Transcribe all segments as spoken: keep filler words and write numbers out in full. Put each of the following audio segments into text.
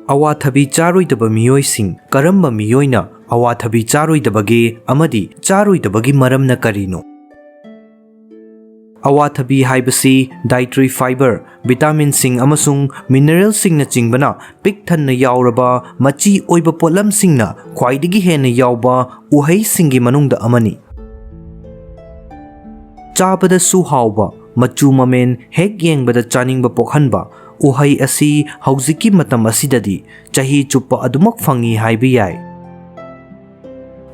ꯑꯋꯥꯊꯕꯤ ꯆꯥꯔꯣꯏꯗꯕ ꯃꯤꯑꯣꯏꯁꯤꯡ ꯀꯔꯝꯕ ꯃꯤꯑꯣꯏꯅ ꯑꯋꯥꯊꯕꯤ ꯆꯥꯔꯣꯏꯗꯕꯒꯦ ꯑꯃꯗꯤ ꯆꯥꯔꯣꯏꯗꯕꯒꯤ ꯃꯔꯝꯅ ꯀꯔꯤꯅꯣ? ꯑꯋꯥꯊꯕꯤ ꯍꯥꯏꯕꯁꯤ dietary fiber, vitaminꯁꯤꯡ ꯑꯃꯁꯨꯡ mineralꯁꯤꯡꯅꯆꯤꯡꯕꯅ ꯄꯤꯛ ꯊꯟꯅ ꯌꯥꯎꯔꯕ ꯃꯆꯤ ꯑꯣꯏꯕ ꯄꯣꯠꯂꯝꯁꯤꯡꯅ ꯈ꯭ꯋꯥꯏꯗꯒꯤ ꯍꯦꯟꯅ ꯌꯥꯎꯕ ꯎꯍꯩꯁꯤꯡꯒꯤ ꯃꯅꯨꯡꯗ ꯑꯃꯅꯤ꯫ ꯆꯥꯕꯗꯁꯨ ꯍꯥꯎꯕ, ꯃꯆꯨ ꯃꯃꯦꯟ ꯍꯦꯛ ꯌꯦꯡꯕꯗ ꯆꯥꯅꯤꯡꯕ ꯄꯣꯛꯍꯟꯕ ꯎꯍꯩ ꯑꯁꯤ ꯍꯧꯖꯤꯛꯀꯤ ꯃꯇꯝ ꯑꯁꯤꯗꯗꯤ ꯆꯍꯤ ꯆꯨꯞꯄ ꯑꯗꯨꯃꯛ ꯐꯪꯏ ꯍꯥꯏꯕ ꯌꯥꯏ꯫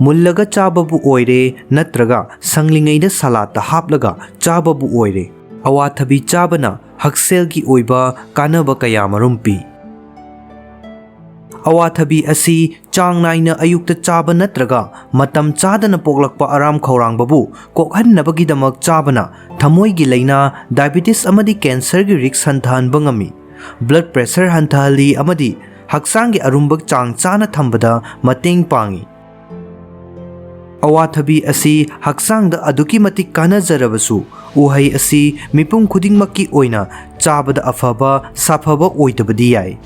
ꯃꯨꯜꯂꯒ ꯆꯥꯕꯕꯨ ꯑꯣꯏꯔꯦ ꯅꯠꯇ꯭ꯔꯒ ꯁꯪꯂꯤꯉꯩꯗ ꯁꯂꯥꯠꯇ ꯍꯥꯞꯂꯒ ꯆꯥꯕꯕꯨ ꯑꯣꯏꯔꯦ, ꯑꯋꯥꯊꯕꯤ ꯆꯥꯕꯅ ꯍꯛꯁꯦꯜꯒꯤ ꯑꯣꯏꯕ ꯀꯥꯟꯅꯕ ꯀꯌꯥꯃꯔꯨꯝ ꯄꯤ꯫ ꯑꯋꯥꯊꯕꯤ ꯑꯁꯤ ꯆꯥꯡ ꯅꯥꯏꯅ ꯑꯌꯨꯛꯇ ꯆꯥꯕ ꯅꯠꯇ꯭ꯔꯒ ꯃꯇꯝ ꯆꯥꯗꯅ ꯄꯣꯛꯂꯛꯄ ꯑꯔꯥꯝ ꯈꯧꯔꯥꯡꯕꯕꯨ ꯀꯣꯛꯍꯟꯅꯕꯒꯤꯗꯃꯛ ꯆꯥꯕꯅ ꯊꯃꯣꯏꯒꯤ ꯂꯥꯏꯅꯥ, diabetes ꯑꯃꯗꯤ cancerꯒꯤ risk ꯍꯟꯊꯍꯟꯕ ꯉꯝꯃꯤ, blood pressure ꯍꯟꯊꯍꯜꯂꯤ ꯑꯃꯗꯤ ꯍꯛꯆꯥꯡꯒꯤ ꯑꯔꯨꯝꯕ ꯆꯥꯡ ꯆꯥꯅ ꯊꯝꯕꯗ ꯃꯇꯦꯡ ꯄꯥꯡꯏ꯫ ꯑꯋꯥꯊꯕꯤ ꯑꯁꯤ ꯍꯛꯆꯥꯡꯗ ꯑꯗꯨꯛꯀꯤ ꯃꯇꯤꯛ ꯀꯥꯟꯅꯖꯔꯕꯁꯨ, ꯎꯍꯩ ꯑꯁꯤ ꯃꯤꯄꯨꯝ ꯈꯨꯗꯤꯡꯃꯛꯀꯤ ꯑꯣꯏꯅ ꯆꯥꯕꯗ ꯑꯐꯕ, ꯁꯥꯐꯕ ꯑꯣꯏꯗꯕꯗꯤ ꯌꯥꯏ꯫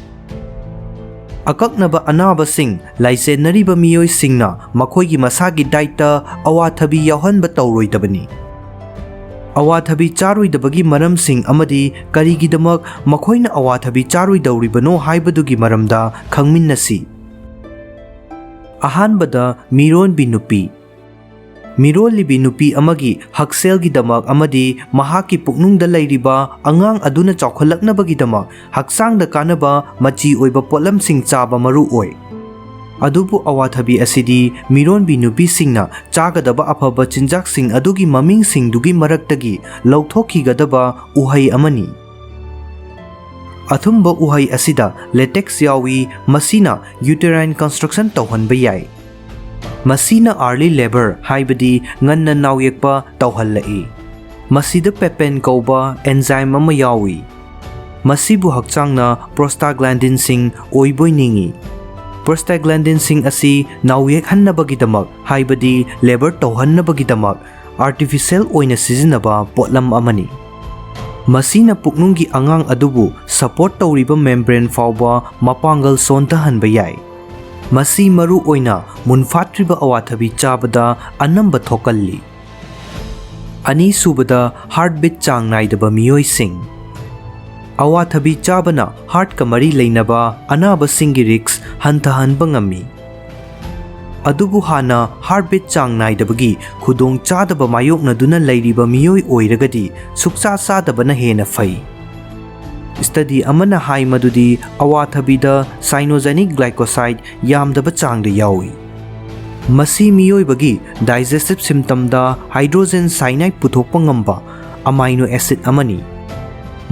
ꯑꯀꯛꯅꯕ ꯑꯅꯥꯕꯁꯤꯡ ꯂꯥꯏꯆꯦꯟꯅꯔꯤꯕ ꯃꯤꯑꯣꯏꯁꯤꯡꯅ ꯃꯈꯣꯏꯒꯤ ꯃꯁꯥꯒꯤ dietꯇ ꯑꯋꯥꯊꯕꯤ ꯌꯥꯎꯍꯟꯕ ꯇꯧꯔꯣꯏꯗꯕꯅꯤ꯫ ꯑꯋꯥꯊꯕꯤ ꯆꯥꯔꯣꯏꯗꯕꯒꯤ ꯃꯔꯝꯁꯤꯡ ꯑꯃꯗꯤ ꯀꯔꯤꯒꯤꯗꯃꯛ ꯃꯈꯣꯏꯅ ꯑꯋꯥꯊꯕꯤ ꯆꯥꯔꯣꯏꯗꯧꯔꯤꯕꯅꯣ ꯍꯥꯏꯕꯗꯨꯒꯤ ꯃꯔꯝꯗ ꯈꯪꯃꯤꯟꯅꯁꯤ꯫ ꯑꯍꯥꯟꯕꯗ, ꯃꯤꯔꯣꯟꯕꯤ ꯅꯨꯄꯤ꯫ ꯃꯤꯔꯣꯜꯂꯤꯕꯤ ꯅꯨꯄꯤ ꯑꯃꯒꯤ ꯍꯛꯁꯦꯜꯒꯤꯗꯃꯛ ꯑꯃꯗꯤ ꯃꯍꯥꯛꯀꯤ ꯄꯨꯛꯅꯨꯡꯗ ꯂꯩꯔꯤꯕ ꯑꯉꯥꯡ ꯑꯗꯨꯅ ꯆꯥꯎꯈꯠꯂꯛꯅꯕꯒꯤꯗꯃꯛ ꯍꯛꯆꯥꯡꯗ ꯀꯥꯟꯅꯕ ꯃꯆꯤ ꯑꯣꯏꯕ ꯄꯣꯠꯂꯝꯁꯤꯡ ꯆꯥꯕ ꯃꯔꯨ ꯑꯣꯏ꯫ ꯑꯗꯨꯕꯨ ꯑꯋꯥꯊꯕꯤ ꯑꯁꯤꯗꯤ ꯃꯤꯔꯣꯟꯕꯤ ꯅꯨꯄꯤꯁꯤꯡꯅ ꯆꯥꯒꯗꯕ ꯑꯐꯕ ꯆꯤꯟꯖꯥꯛꯁꯤꯡ ꯑꯗꯨꯒꯤ ꯃꯃꯤꯡꯁꯤꯡꯗꯨꯒꯤ ꯃꯔꯛꯇꯒꯤ ꯂꯧꯊꯣꯛꯈꯤꯒꯗꯕ ꯎꯍꯩ ꯑꯃꯅꯤ꯫ ꯑꯊꯨꯝꯕ ꯎꯍꯩ ꯑꯁꯤꯗ latex ꯌꯥꯎꯏ, ꯃꯁꯤꯅ uterine construction ꯇꯧꯍꯟꯕ ꯌꯥꯏ꯫ ꯃꯁꯤꯅ early labour, ꯍꯥꯏꯕꯗꯤ ꯉꯟꯅ ꯅꯥꯎꯌꯦꯛꯄ ꯇꯧꯍꯜꯂꯛꯏ꯫ ꯃꯁꯤꯗ papain ꯀꯧꯕ enzyme ꯑꯃ ꯌꯥꯎꯏ꯫ ꯃꯁꯤꯕꯨ ꯍꯛꯆꯥꯡꯅ prostaglandinꯁꯤꯡ ꯑꯣꯏꯕꯣꯏ ꯅꯤꯡꯏ꯫ Prostaglandinꯁꯤꯡ ꯑꯁꯤ ꯅꯥꯎꯌꯦꯛꯍꯟꯅꯕꯒꯤꯗꯃꯛ, ꯍꯥꯏꯕꯗꯤ labour ꯇꯧꯍꯟꯅꯕꯒꯤꯗꯃꯛ, artificial ꯑꯣꯏꯅ ꯁꯤꯖꯤꯟꯅꯕ ꯄꯣꯠꯂꯝ ꯑꯃꯅꯤ꯫ ꯃꯁꯤꯅ ꯄꯨꯛꯅꯨꯡꯒꯤ ꯑꯉꯥꯡ ꯑꯗꯨꯕꯨ support ꯇꯧꯔꯤꯕ membrane ꯐꯥꯎꯕ ꯃꯄꯥꯡꯒꯜ ꯁꯣꯟꯊꯍꯟꯕ ꯌꯥꯏ꯫ ꯃꯁꯤ ꯃꯔꯨ ꯑꯣꯏꯅ ꯃꯨꯟꯐꯥꯠꯇ꯭ꯔꯤꯕ ꯑꯋꯥꯊꯕꯤ ꯆꯥꯕꯗ ꯑꯅꯝꯕ ꯊꯣꯛꯀꯜꯂꯤ꯫ ꯑꯅꯤꯁꯨꯕꯗ, heartbeat ꯆꯥꯡ ꯅꯥꯏꯗꯕ ꯃꯤꯑꯣꯏꯁꯤꯡ꯫ ꯑꯋꯥꯊꯕꯤ ꯆꯥꯕꯅ heartꯀ ꯃꯔꯤ ꯂꯩꯅꯕ ꯑꯅꯥꯕꯁꯤꯡꯒꯤ risk ꯍꯟꯊꯍꯟꯕ ꯉꯝꯃꯤ꯫ ꯑꯗꯨꯕꯨ ꯍꯥꯟꯅ heartbeat ꯆꯥꯡ ꯅꯥꯏꯗꯕꯒꯤ ꯈꯨꯗꯣꯡꯆꯥꯗꯕ ꯃꯥꯌꯣꯛꯅꯗꯨꯅ ꯂꯩꯔꯤꯕ ꯃꯤꯑꯣꯏ ꯑꯣꯏꯔꯒꯗꯤ ꯁꯨꯛꯆꯥ ꯆꯥꯗꯕꯅ ꯍꯦꯟꯅ ꯐꯩ꯫ Study ꯑꯃꯅ ꯍꯥꯏ ꯃꯗꯨꯗꯤ ꯑꯋꯥꯊꯕꯤꯗ cyanogenic glycoside ꯌꯥꯝꯗꯕ ꯆꯥꯡꯗ ꯌꯥꯎꯏ꯫ ꯃꯁꯤ ꯃꯤꯑꯣꯏꯕꯒꯤ digestive systemꯗ hydrogen cyanide ꯄꯨꯊꯣꯛꯄ ꯉꯝꯕ amino acid ꯑꯃꯅꯤ꯫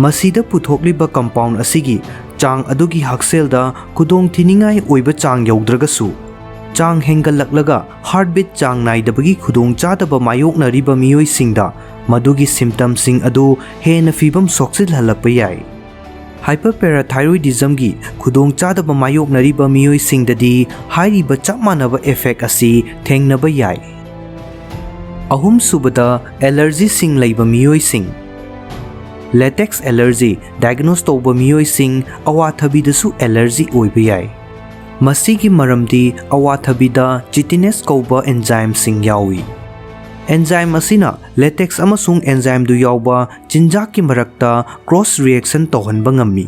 ꯃꯁꯤꯗ ꯄꯨꯊꯣꯛꯂꯤꯕ compound ꯑꯁꯤꯒꯤ ꯆꯥꯡ ꯑꯗꯨꯒꯤ ꯍꯛꯁꯦꯜꯗ ꯈꯨꯗꯣꯡꯊꯤꯅꯤꯡꯉꯥꯏ ꯑꯣꯏꯕ ꯆꯥꯡ ꯌꯧꯗ꯭ꯔꯒꯁꯨ, ꯆꯥꯡ ꯍꯦꯟꯒꯠꯂꯛꯂꯒ heartbeat ꯆꯥꯡ ꯅꯥꯏꯗꯕꯒꯤ ꯈꯨꯗꯣꯡꯆꯥꯗꯕ ꯃꯥꯌꯣꯛꯅꯔꯤꯕ ꯃꯤꯑꯣꯏꯁꯤꯡꯗ ꯃꯗꯨꯒꯤ symptomꯁꯤꯡ ꯑꯗꯨ ꯍꯦꯟꯅ ꯐꯤꯕꯝ ꯁꯣꯛꯆꯤꯜꯍꯜꯂꯛꯄ ꯌꯥꯏ꯫ Hyperparathyroidismꯒꯤ ꯈꯨꯗꯣꯡꯆꯥꯗꯕ ꯃꯥꯌꯣꯛꯅꯔꯤꯕ ꯃꯤꯑꯣꯏꯁꯤꯡꯗꯗꯤ ꯍꯥꯏꯔꯤꯕ ꯆꯞ ꯃꯥꯟꯅꯕ effect ꯑꯁꯤ ꯊꯦꯡꯅꯕ ꯌꯥꯏ꯫ ꯑꯍꯨꯝꯁꯨꯕꯗ, allergyꯁꯤꯡ ꯂꯩꯕ ꯃꯤꯑꯣꯏꯁꯤꯡ꯫ Latex allergy diagnose ꯇꯧꯕ ꯃꯤꯑꯣꯏꯁꯤꯡ ꯑꯋꯥꯊꯕꯤꯗꯁꯨ allergy ꯑꯣꯏꯕ ꯌꯥꯏ꯫ ꯃꯁꯤꯒꯤ ꯃꯔꯝꯗꯤ ꯑꯋꯥꯊꯕꯤꯗ chitinase ꯀꯧꯕ enzymeꯁꯤꯡ ꯌꯥꯎꯏ꯫ Enzyme ꯑꯁꯤꯅ latex ꯑꯃꯁꯨꯡ enzymeꯗꯨ ꯌꯥꯎꯕ ꯆꯤꯟꯖꯥꯛꯀꯤ ꯃꯔꯛꯇ cross reaction ꯇꯧꯍꯟꯕ ꯉꯝꯃꯤ꯫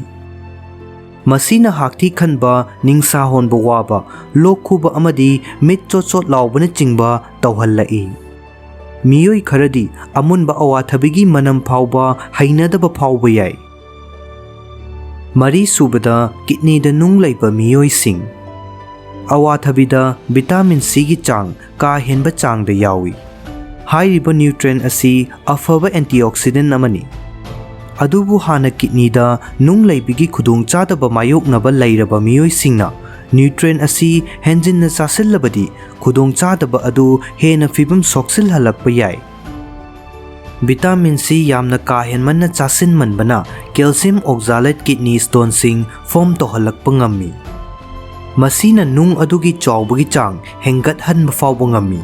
ꯃꯁꯤꯅ ꯍꯥꯛꯊꯤ ꯈꯟꯕ, ꯅꯤꯡꯁꯥ ꯍꯣꯟꯕ ꯋꯥꯕ, ꯂꯣꯛ ꯈꯨꯕ ꯑꯃꯗꯤ ꯃꯤꯠ ꯆꯣꯠ ꯆꯣꯠ ꯂꯥꯎꯕꯅꯆꯤꯡꯕ ꯇꯧꯍꯜꯂꯛꯏ꯫ ꯃꯤꯑꯣꯏ ꯈꯔꯗꯤ ꯑꯃꯨꯟꯕ ꯑꯋꯥꯊꯕꯤꯒꯤ ꯃꯅꯝ ꯐꯥꯎꯕ ꯍꯩꯅꯗꯕ ꯐꯥꯎꯕ ꯌꯥꯏ꯫ ꯃꯔꯤꯁꯨꯕꯗ, kidneyꯗ ꯅꯨꯡ ꯂꯩꯕ ꯃꯤꯑꯣꯏꯁꯤꯡ꯫ ꯑꯋꯥꯊꯕꯤꯗ vitamin Cꯒꯤ ꯆꯥꯡ ꯀꯥ ꯍꯦꯟꯕ ꯆꯥꯡꯗ ꯌꯥꯎꯏ꯫ ꯍꯥꯏꯔꯤꯕ nutrient ꯑꯁꯤ ꯑꯐꯕ antioxidant ꯑꯃꯅꯤ꯫ ꯑꯗꯨꯕꯨ ꯍꯥꯟꯅ kidneyꯗ ꯅꯨꯡ ꯂꯩꯕꯒꯤ ꯈꯨꯗꯣꯡꯆꯥꯗꯕ ꯃꯥꯌꯣꯛꯅꯕ ꯂꯩꯔꯕ ꯃꯤꯑꯣꯏꯁꯤꯡꯅ nutrient ꯑꯁꯤ ꯍꯦꯟꯖꯤꯟꯅ ꯆꯥꯁꯤꯜꯂꯕꯗꯤ ꯈꯨꯗꯣꯡꯆꯥꯗꯕ ꯑꯗꯨ ꯍꯦꯟꯅ ꯐꯤꯕꯝ ꯁꯣꯛꯆꯤꯜꯍꯜꯂꯛꯄ ꯌꯥꯏ꯫ Vitamin C ꯌꯥꯝꯅ ꯀꯥ ꯍꯦꯟꯃꯟꯅ ꯆꯥꯁꯤꯟꯃꯟꯕꯅ calcium oxalate kidney stoneꯁꯤꯡ form ꯇꯧꯍꯜꯂꯛꯄ ꯉꯝꯃꯤ꯫ ꯃꯁꯤꯅ ꯅꯨꯡ ꯑꯗꯨꯒꯤ ꯆꯥꯎꯕꯒꯤ ꯆꯥꯡ ꯍꯦꯟꯒꯠꯍꯟꯕ ꯐꯥꯎꯕ ꯉꯝꯃꯤ꯫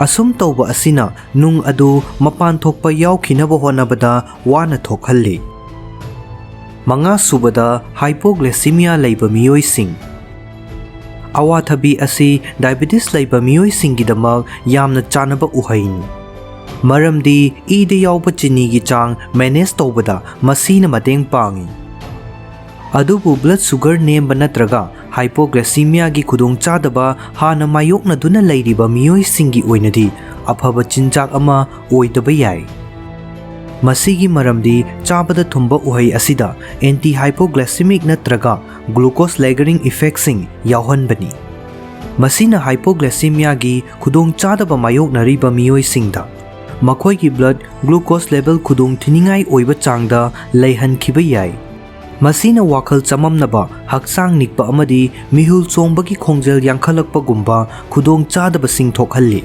ꯑꯁꯨꯝ ꯇꯧꯕ ꯑꯁꯤꯅ ꯅꯨꯡ ꯑꯗꯨ ꯃꯄꯥꯟ ꯊꯣꯛꯄ ꯌꯥꯎꯈꯤꯅꯕ ꯍꯣꯠꯅꯕꯗ ꯋꯥꯅ ꯊꯣꯛꯍꯜꯂꯤ꯫ ꯃꯉꯥꯁꯨꯕꯗ, hypoglycemia ꯂꯩꯕ ꯃꯤꯑꯣꯏꯁꯤꯡ꯫ ꯑꯋꯥꯊꯕꯤ ꯑꯁꯤ diabetes ꯂꯩꯕ ꯃꯤꯑꯣꯏꯁꯤꯡꯒꯤꯗꯃꯛ ꯌꯥꯝꯅ ꯆꯥꯅꯕ ꯎꯍꯩꯅꯤ, ꯃꯔꯝꯗꯤ ꯏꯗ ꯌꯥꯎꯕ ꯆꯤꯅꯤꯒꯤ ꯆꯥꯡ manage ꯇꯧꯕꯗ ꯃꯁꯤꯅ ꯃꯇꯦꯡ ꯄꯥꯡꯏ꯫ ꯑꯗꯨꯕꯨ blood sugar ꯅꯦꯝꯕ ꯅꯠꯇ꯭ꯔꯒ hypoglycemia ꯒꯤ ꯈꯨꯗꯣꯡꯆꯥꯗꯕ ꯍꯥꯟꯅ ꯃꯥꯌꯣꯛꯅꯗꯨꯅ ꯂꯩꯔꯤꯕ ꯃꯤꯑꯣꯏꯁꯤꯡꯒꯤ ꯑꯣꯏꯅꯗꯤ ꯑꯐꯕ ꯆꯤꯟꯖꯥꯛ ꯑꯃ ꯑꯣꯏꯗꯕ ꯌꯥꯏ꯫ ꯃꯁꯤꯒꯤ ꯃꯔꯝꯗꯤ ꯆꯥꯕꯗ ꯊꯨꯝꯕ ꯎꯍꯩ ꯑꯁꯤꯗ anti hypoglycemic ꯅꯠꯇ꯭ꯔꯒ glucose lowering effect ꯁꯤꯡ ꯌꯥꯎꯍꯟꯕꯅꯤ꯫ ꯃꯁꯤꯅ hypoglycemia ꯒꯤ ꯈꯨꯗꯣꯡꯆꯥꯗꯕ ꯃꯥꯌꯣꯛꯅꯔꯤꯕ ꯃꯤꯑꯣꯏꯁꯤꯡꯗ ꯃꯈꯣꯏꯒꯤ blood glucose level ꯈꯨꯗꯣꯡ ꯊꯤꯅꯤꯡꯉꯥꯏ ꯑꯣꯏꯕ ꯆꯥꯡꯗ ꯂꯩꯍꯟꯈꯤꯕ ꯌꯥꯏ꯫ ꯃꯁꯤꯅ ꯋꯥꯈꯜ ꯆꯃꯝꯅꯕ, ꯍꯛꯆꯥꯡ ꯅꯤꯛꯄ ꯑꯃꯗꯤ ꯃꯤꯍꯨꯜ ꯆꯣꯡꯕꯒꯤ ꯈꯣꯡꯖꯦꯜ ꯌꯥꯡꯈꯠꯂꯛꯄꯒꯨꯝꯕ ꯈꯨꯗꯣꯡꯆꯥꯗꯕꯁꯤꯡ ꯊꯣꯛꯍꯜꯂꯤ꯫